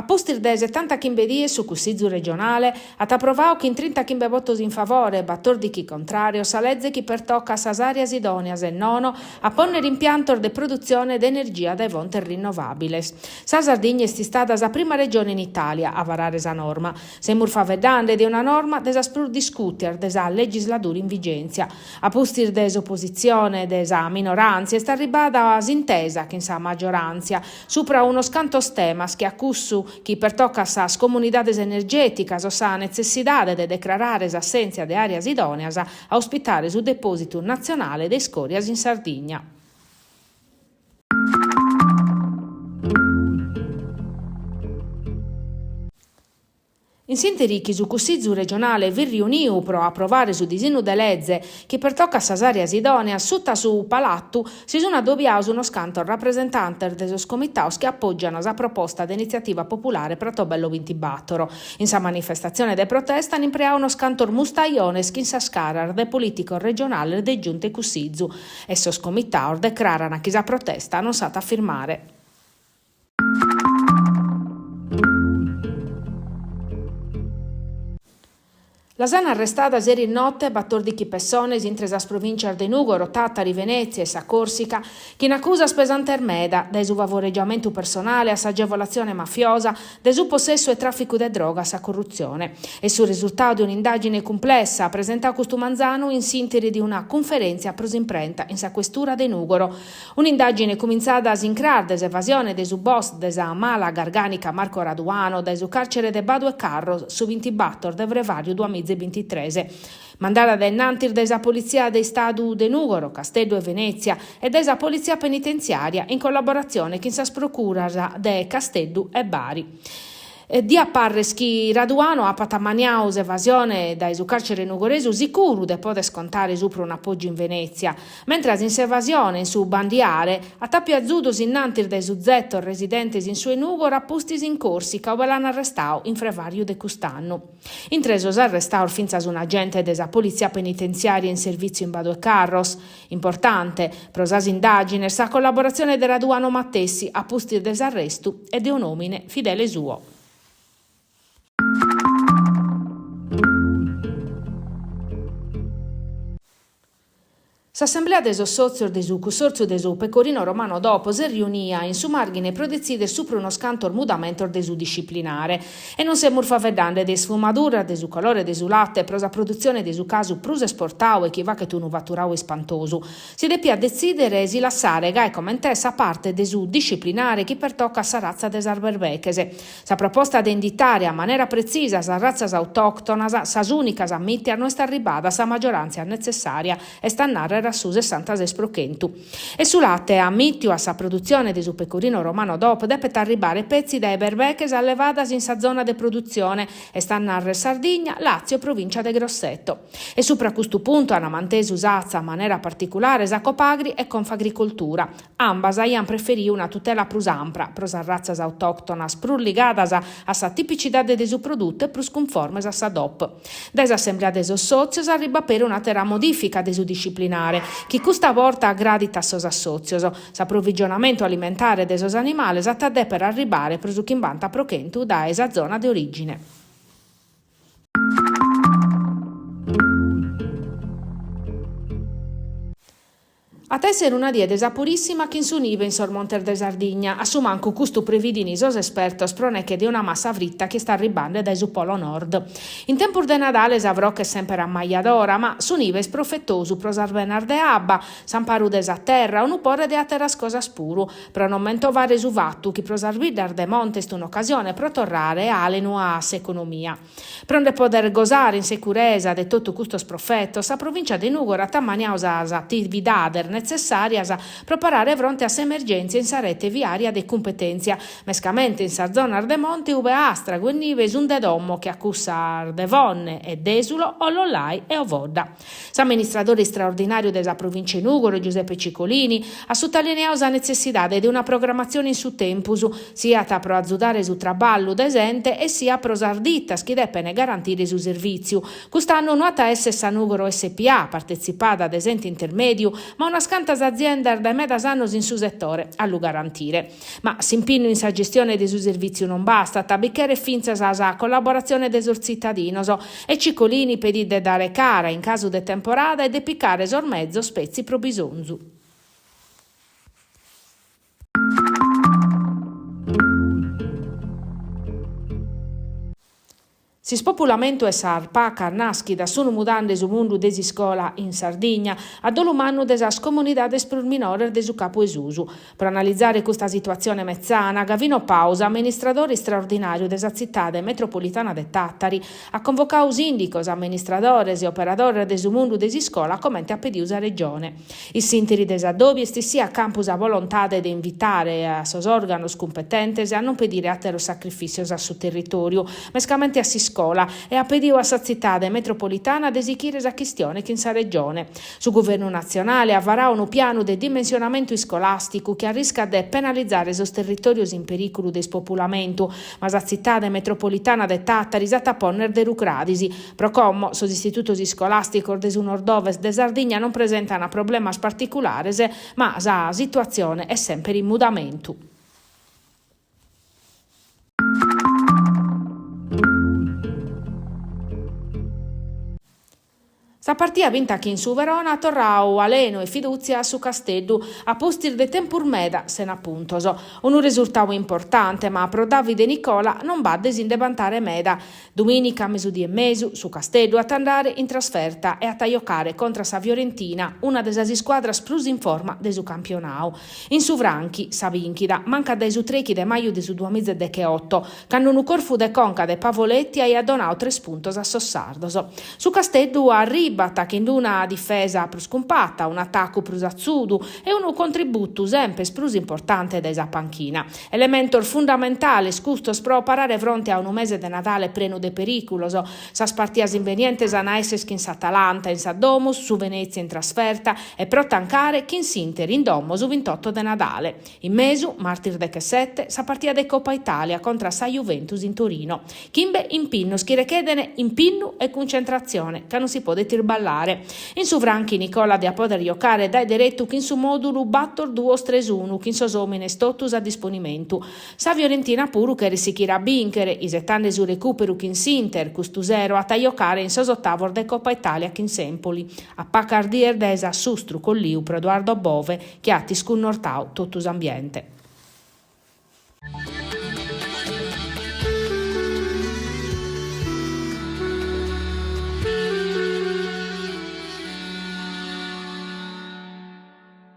pustis de setantachimbe dies su Cussizu regionale at aprovadu chin trintachimbe votos in favore e batòrdighi contràrios sa leze chi pertocat sas àreas idòneas e nono a pònnere impiantos de produtzione de energia dae fontes rinnovàbiles. Sa Sardigna est istada sa prima regione in Itàlia a varare sa norma. Semus faeddende de una norma de sas prus discùtias de sa legisladura in vigèntzia. A pustis de s'opositzione de sa minoràntzia est arribbada s'intesa chin sa magioràntzia supra unos cantos temas che a cussu chi pertocat sas comunidades energèticas o sa netzessidade de decrarare s'assèntzia de àreas idòneas a ospitare su depòsitu natzionale de iscòrias in Sardigna. In s'ìnteri chi su Cussizu regionale fit riuniu pro aprovare su disinnu de leze chi pertocat sas àreas idòneas, suta su Palatu si sunt adobiados unos cantos rapresentantes de sos comitados chi apògiant sa proposta de initziativa populare Pratobello bintibatoro. In sa manifestatzione de protesta ant impreadu unos cantos mustajones chin sas caras de polìticos regionales de Giunta e Cussizu e sos comitados decrarant chi sa protesta non s'at a firmare. Las an arrestadas eris note batòrdighi pessones intre sas provìntzias de Nùgoro, Tàtari, Venètzia e sa Còrsica, chin acusas pesantes meda, dae su favoregiamentu personale a s'agevolatzione mafiosa, de su possessu e tràficu de droga a sa corrutzione. Est su resurtadu de un'indàgine cumplessa, presentadu custu manzanu in s'ìnteri de una cunferèntzia pro s'imprenta in sa Questura de Nùgoro. Un'indàgine cumintzada s'incras de s'evasione de su boss de sa mala gargànica Marco Raduano dae su càrcere de Badu 'e Carros su bintibator de frevàriu duamiza e bintitres, mandada dae innantis dae sa Politzia de Istadu de Nùgoro, Casteddu e Venètzia e dae sa Politzia Penitentziària in collaboratzione chin sas procuras de Casteddu e Bari. Diat parrer chi Raduano apat ammaniadu s'evasione dae su càrcere nugoresu sicuru de poder contare supra un'apògiu in Venètzia, mentras in s'evasione e in su bandiare at àpiu azudos innantis dae suzetos residentes in su 'e Nùgoro a pustis in Còrsica ue l'an arrestadu in frevàriu de cust'annu. Intre sos arrestados fintzas un'agente de sa Politzia Penitentziària in servìtziu in Badu 'e Carros. Importante, pro sas indàgines, sa collaboratzione de Raduano matessi a pustis de s'arrestu e de un'òmine fidele suo. S'assemblea de sos sòtzios de su Cussòrtziu de su Pecorino Romano Dop s'est riunia in su Màrghine pro detzìdere supra unos cantos mudamentos de su disciplinare. E non semus faeddende de isfumaduras de su colore de su late pro sa produtzione de su casu prus esportadu e chi faghet unu faturadu ispantosu. Si depiat detzìdere si lassare gai comente est sa parte de su disciplinare chi pertocat sa ratza de sas berbeches. Sa proposta de inditare a manera pretzisa sas ratzas autòctonas, sas ùnicas ammìtias, no est arribbada a sa magioràntzia netzessària, est a nàrrere a su sessantases pro chentu. E su late ammìtiu a sa produtzione de su Pecorino Romano Dop depet arribbare petzi dae berbeches allevadas in sa zona de produtzione, est a nàrrere Sardigna, Làtzio e provìncia de Grosseto. E supra custu puntu ant mantesu s'atza a manera particulare sa Copagri e Confagricoltura. Ambas aiant preferiu una tutela prus ampra pro sas ratzas autòctonas prus ligadas a sa tipicidade de su produtu e prus cunformes a sa Dop. Dae s'assemblea de sos sòtzios arribat peri un'àtera modìfica de su disciplinare, chi custa borta agradit a sos assòtzios, s'aprovigionamentu alimentare de sos animales at a dèpere arribare pro su chimbanta pro chentu dae sa zona de orìgine. At a èssere una die de sa Purìssima chin su nibe in sos montes de Sardigna, a su mancu custu previdin sos espertos pro neche de una massa frita chi est arribbande dae su Polo Nord. In tempus de Nadale sa froca est semper ammajadora, ma su nibe est profetosu pro sas benas de abba, s'amparu de sa terra, unu pore de àteras cosas puru, pro non mentovare su fatu chi pro sas biddas de monte est un'ocasione pro torrare àlenu a s'economia. Pro nde poder gosare in securesa de totu custos profetos, sa Provìncia de Nùgoro at ammaniadu sas atividades netzessàrias pro parare fronte a s'emergèntzia in sa rete viària de cumpetèntzia, mescamente in sas zonas de monte ue àstragu e nibe sunt de domo che a cussas de Fonne e Dèsulo, Ollollai e Ovodda. S'amministradore istraordinàriu de sa Provìncia 'e Nùgoro, Giuseppe Cicolini, at sutalineadu sa netzessidade de una programmatzione in su tempus, siat pro azudare su traballu de s'ente e siat pro sas ditas chi depent garantire su servìtziu. Cust'annu no at a èssere sa Nùgoro SPA, partetzipada de s'ente intermèdiu, ma unas. cantas aziendas dae medas annos in su setore a lu garantire. Ma s'impinnu in sa gestione de su servìtziu non bastat, bi cheret fintzas sa collaboratzione de sos tzitadinos e Ciccolini pedit de dare cara in casu de temporada e de picare sos mezos petzi pro bisonzu. S'ispopulamentu e sas pacas nàschidas sunt mudande su mundu de s'iscola in Sardigna, a dolu mannu de sas comunidades prus minores de su Capu 'e Susu. Pro analizare custa situatzione metzana, Gavino Pau, s'amministradore istraordinàriu de sa tzitade metropolitana de Tàtari, at convocadu sìndicos, amministradores e operadores de su mundu de s'iscola comente at pedidu sa Regione. In s'ìnteri de s'addòbiu est essia a campu sa volontade de invitare a sos òrganos cumpetentes a non pedire àteros sacrifìssios a su territòriu, mescamente a s'iscola, e at pedidu a sa tzitade metropolitana de sighire sa chistione chin sa Regione. Su Guvernu natzionale at varadu unu pianu de dimensionamentu iscolàsticu chi arriscat de penalizare sos territòrios in perìculu de ispopulamentu, ma sa tzitade metropolitana de Tàtari s'at a pònnere de rucradis. Pro como, sos istitutos iscolàsticos de su nord-ovest de Sardigna non presentant problemas particulares, ma sa situatzione est semper in mudamentu. Sa partida binta chin su Verona at torradu alenu e fidùtzia a su Casteddu, a pustis de tempus meda sena puntos. Unu resurtadu importante, ma pro Davide Nicola non b'at de si nde bantare meda. Dumìnica a mesudie e mesu, su Casteddu at a andare in trasferta e at a jocare contra sa Fiorentina, una de sas iscuadras prus in forma de su campionadu. In su Franchi, sa bìnchida mancat dae su trèichi de maju de su duamiza e decheoto, cando unu corfu de conca de Pavoletti aiat donadu tres puntos a sos sardos. Su Casteddu arribat chin una difesa prus cumpata, un'atacu prus atzudu e unu contributu semper prus importante dae sa panchina. Elementos fundamentales custos pro parare fronte a unu mese de Nadale prenu de perìculos. Sas partidas imbenientes an a èssere chin s'Atalanta in sa domus, su Venètzia in trasferta e pro tancare chin s'Inter in domo su vintotto de Nadale. In mesu, martis dechesete, sa partida de Copa Italia contra a sa Juventus in Torino. Chimbe impinnos chi rechedene impinnu e cuncentratzione, ca non si podet irballare. In su Franchi Nicola diat poder jocare dae deretu chin su mòdulu bator duos tres unu chin sos òmines totus a disponimentu. Sa Fiorentina puru cheret sichire a bìnchere, isetande su recùperu chin s'Inter, custu sero at a jocare in sos otavos de Copa Italia chin s'Empoli, a pacas dies dae s'assustru colliu pro Edoardo Bove chi at iscunnortadu totu s'ambiente.